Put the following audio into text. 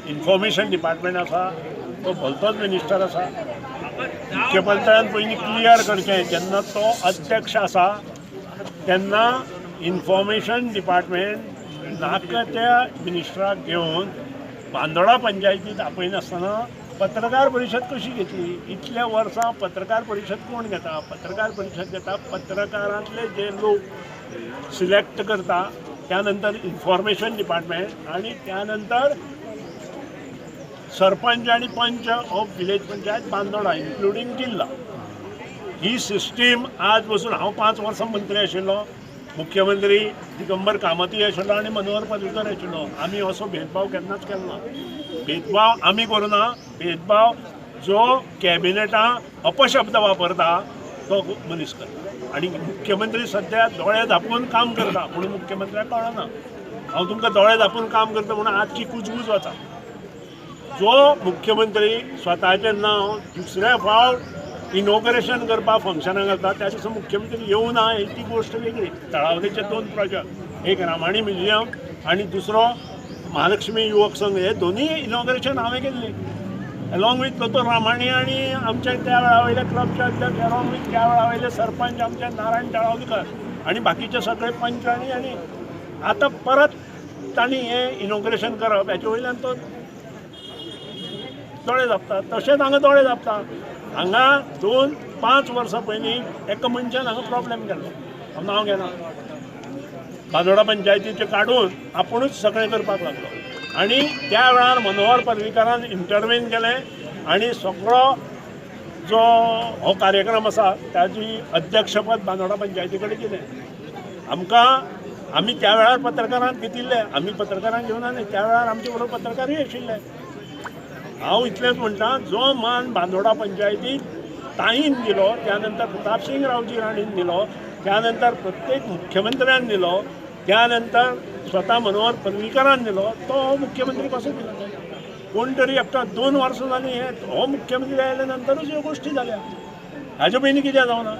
Information department आसा, तो भलतोच मिनिस्टर आसा. मुख्यमंत्र्यान पयलीं क्लियर करचें, जेन्ना तो अध्यक्ष आसा तेन्ना इन्फॉर्मेशन डिपार्टमेंट नाका त्या मिनिस्टराक घेवन बांदोडा पंचायतीत आपयनासतना पत्रकार परिशद कशी घेतली? इतल्या वर्सां पत्रकार परिशद कोण घेता? पत्रकार परिशद घेता पत्रकारांतले जे लोक सिलेक्ट करता, त्यानंतर इन्फॉर्मेशन डिपार्टमेंट आणि त्यानंतर सरपंच आणि panch of village panchayat Bandoda, including जिल्हा. ही सिस्टीम आज बसून, हांव 5 वर्सां मंत्री आशिल्लो, मुख्यमंत्री दिगंबर कामती आशिल्लो आनी मनोहर पर्रीकर आशिल्लो, आमी असो भेदभाव केन्नाच केलो ना. भेदभाव आमी करुना. भेदभाव जो कॅबिनेटां अपशब्द वापरता तो मनीस करता आनी मुख्यमंत्री सद्या दोळे धांपून काम करता म्हणून मुख्यमंत्र्याक कळना. हांव तुमकां दोळे धांपून काम करता म्हणून आजची कुजबूज वता. जो मुख्यमंत्री स्वताचें नांव दुसऱ्या फावट इनॉग्रेशन करपाक फंक्शनाक घालता, त्या दिसा मुख्यमंत्री येवना ही ती गोश्ट वेगळी. तळावलेचे 2 प्रोजेक्ट, एक रामाणी म्युझियम आनी दुसरो महालक्ष्मी युवक संघ, हे दोनूय इनॉग्रेशन हांवें केल्ली अलॉंग विथ दोतोर रामाणी आनी आमच्या त्या वेळा वयले क्लबचे अध्यक्ष, अलॉंग विथ त्या वेळा वयले सरपंच आमचे नारायण तळावलीकर आनी बाकीचे सगळे पंच. आनी आनी आतां परत तांणी हें इनॉग्रेशन करप हेचे वयल्यान तो दोळे धांपता. तशेंच हांगा दोळे धांपता. हांगा 2-5 वर्सां पयलीं एका मनशान हांगा प्रॉब्लेम केल्लो, हांव नांव घेना, बांदोडा पंचायतीचें काडून आपुणूच सगळें करपाक लागलो आनी त्या वेळार मनोहर पर्रीकारान इंटरवेन केलें आनी सगळो जो हो कार्यक्रम आसा ताजी अध्यक्षपद बांदोडा पंचायती कडेन दिलें. आमकां आमी त्या वेळार पत्रकारांक घेतिल्ले, आमी पत्रकारांक घेवना न्ही, त्या वेळार आमचे बरोबर पत्रकारूय आशिल्ले. हांव इतलेंच म्हणटा, जो मान बांदोडा पंचायतीक ताईन दिलो, त्यानंतर प्रतापसिंग रावजी राणेन दिलो, त्यानंतर प्रत्येक मुख्यमंत्र्यान दिलो, त्यानंतर स्वता मनोहर पर्रीकारान दिलो, तो मुख्यमंत्री कसो दिलो? कोण तरी एकटो 2 वर्सां जालीं हे हो मुख्यमंत्री आयल्या नंतरूच ह्यो गोश्टी जाल्या, हाजे पयलीं कित्याक जावना?